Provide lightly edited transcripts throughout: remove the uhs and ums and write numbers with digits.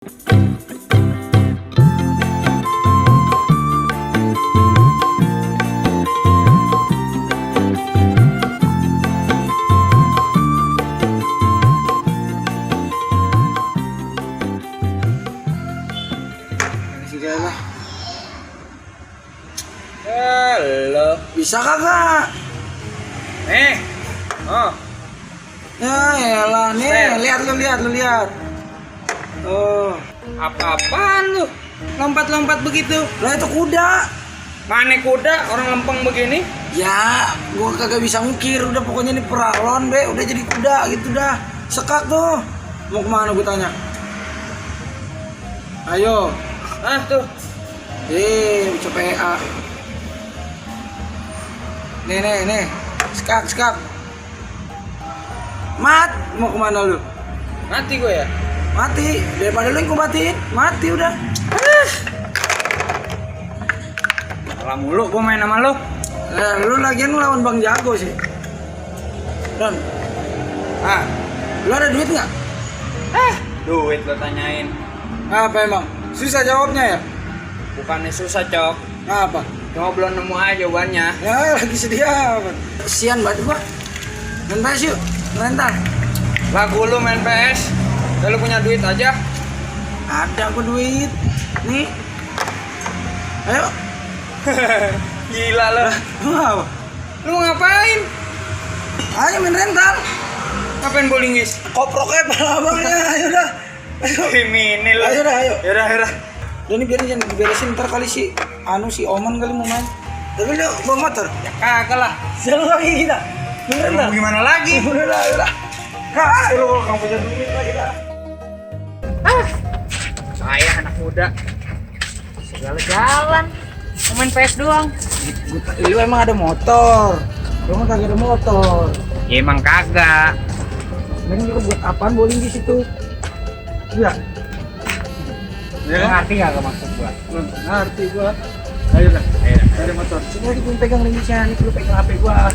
Halo, bisa kagak? Oh, Ya elah nih, lihat lu lihat. Oh, apa-apaan lu? Lompat-lompat begitu. lah itu kuda. Mana kuda orang lempeng begini? Ya, gua kagak bisa ngukir. Udah pokoknya ini peralon be, udah jadi kuda gitu dah. Sekak tuh. Mau kemana gua tanya? Ayo. Ah tuh, CPA. Nih. Sekak. Mat, mau kemana lu? mati gue ya. Mati. Daripada lu yang gua matiin, mati udah. Salah mulu gue main sama lu. Lu lagian lawan Bang Jago sih. Don, lu ada duit nggak? Duit lo tanyain. Apa emang? Susah jawabnya ya? Bukannya susah, Cok. Apa? Cuma belum nemu aja jawabannya. Ya lagi sedih apa? Kesian banget gua. Main PS yuk, rental. Lagu lu main PS. Kalau punya duit aja. Ada gua duit. Nih. Ayo. Gila lo. Lu apa? Lu mau ngapain? Ayo main rental. Ngapain bowling guys? Koproknya pala abangnya. Ayo dah. Kriminal lo. Ayo dah, ayo. Yaudah. Udah nih biarin jangan diberesin ntar kali si Oman kali mau main. Tapi lu bawa motor. Ya kagak lah. Jalan lagi kita. Beneran dah. Mau gimana lagi? Udah lah. Lu kalau kamu punya duit lagi dah. Saya anak muda. Segala jalan. Mau main PS doang. Lu emang ada motor. Lu mah kagak ada motor. Ya emang kagak. Memang juga buat apaan bowling di situ? Iya. Lu ngerti gak maksud gua? Ngerti gua. Ayo dah. Ada motor. Sini lagi gua pegang lingisnya, nih lu pegang HP gua.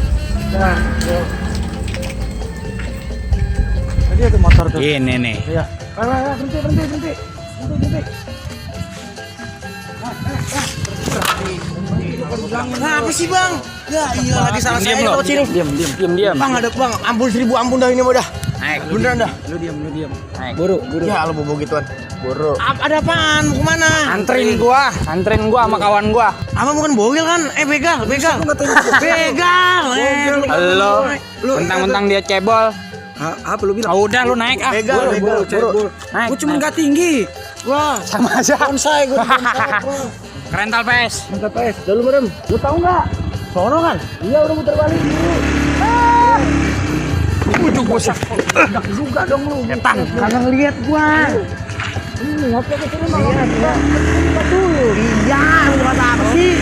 Nah, yo. Tadi ada motor tuh. Ini nih. Iya. Ayo, berhenti. Nah, apa sih bang? Ya iya lagi salah saya lo. lewat sini. Diam. Bang ada bang, ampun 1000 ampun dah ini mah dah. Naik. Beneran dah. Lu diam. Naik. Buru. Ya lu bobo gituan. Buru. Ada apaan? Mau kemana? Anterin gua sama kawan gua. Apa bukan bogil kan? Begal. Begal. Halo. Mentang-mentang dia cebol. Apa lu bilang? Oh, udah lu naik ah. Begal. Naik. Gua cuma nggak tinggi. Wah, Sama aja. bonsai gua. Rental PS. Angkat PS. Dah lu merem. Lu tahu nggak? Sono kan? Iya udah muter balik dulu. Ujuk bos. Enak juga dong lu. Setan. Kagak ngeliat gua. Ngopi ke sini mah. Iya. Dulu. Iya, lu kata apa sih?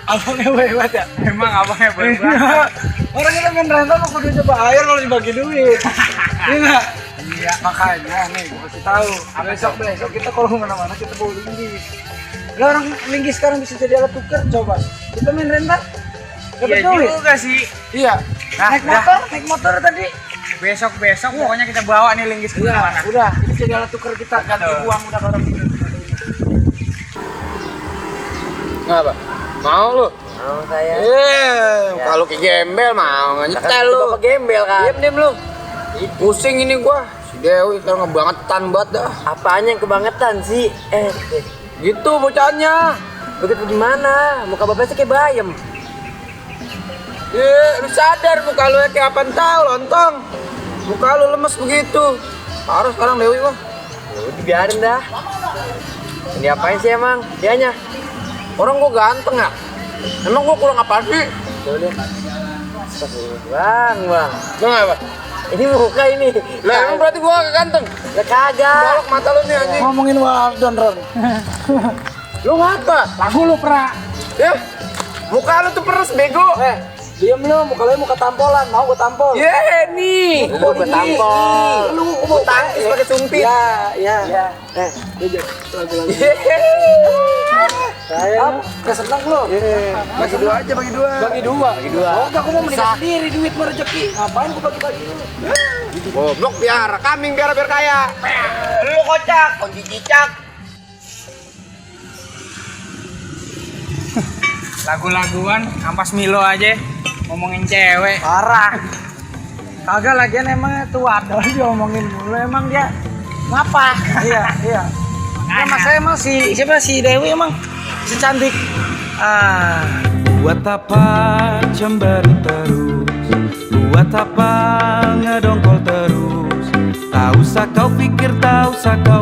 Abangnya hebat ya? Emang abangnya hebat. Orang kita main rental mah kudu coba air kalau dibagi duit. Iya enggak? Iya, Makanya nih gua kasih tahu. Besok kita kalau kemana-mana kita bawa linggis. Lah orang linggis sekarang bisa jadi alat tukar coba. Kita main rental. Dapat Iya duit. juga sih. Iya. Nah, naik motor tadi. Besok pokoknya kita bawa nih linggis Iya, kemana-mana. udah. Ini jadi alat tukar kita ganti uang udah kalau gitu. Ngapa? Mau lu? Mau saya. Kalau ke gembel mau nyetel lu. Bapak gembel kan. Diam lu. Pusing ini gua. Si Dewi sekarang ngebangetan banget dah. Apanya yang kebangetan sih? Gitu bocahnya. Begitu gimana? Muka bapaknya kayak bayam. Lu sadar muka lu kayak apaan tahu lontong. Muka lu lemes begitu. Parah sekarang Dewi mah. Ya udah biarin dah. Ini apain sih emang? Dianya. Orang gua ganteng ya. Emang gua kurang apa sih? Coba lihat. Bang. Bang apa? Ini muka ini. Lah emang berarti gua gak ganteng. Ya kagak. Bolok mata lu nih anjing. Ngomongin Waldon, Ron. Lu ngapa? Lagu lu pra. Ya. Muka lu tuh peres bego. Diam lu, muka lu muka tampolan. Mau gua tampol? Nih. Lu gua tampol. Lu mau tangkis pakai sumpit. Iya. Lagu-lagu. Saya kesenang lo. Bagi dua aja, bagi dua. Bagi dua. Oh, enggak, aku mau menikah sendiri, duit mau rezeki. Ngapain aku bagi-bagi dulu? Goblok biar kambing biar kaya. Lu kocak, kunci cicak. Lagu-laguan, ampas Milo aja ngomongin cewek. Parah. Kagak lagian emang tua ada dia ngomongin mulu emang dia ngapa? Iya. Ya, mas saya emang siapa si Dewi emang secantik. Buat apa cemburu terus? Buat apa ngedongkol terus? Tak usah kau pikir, tak usah kau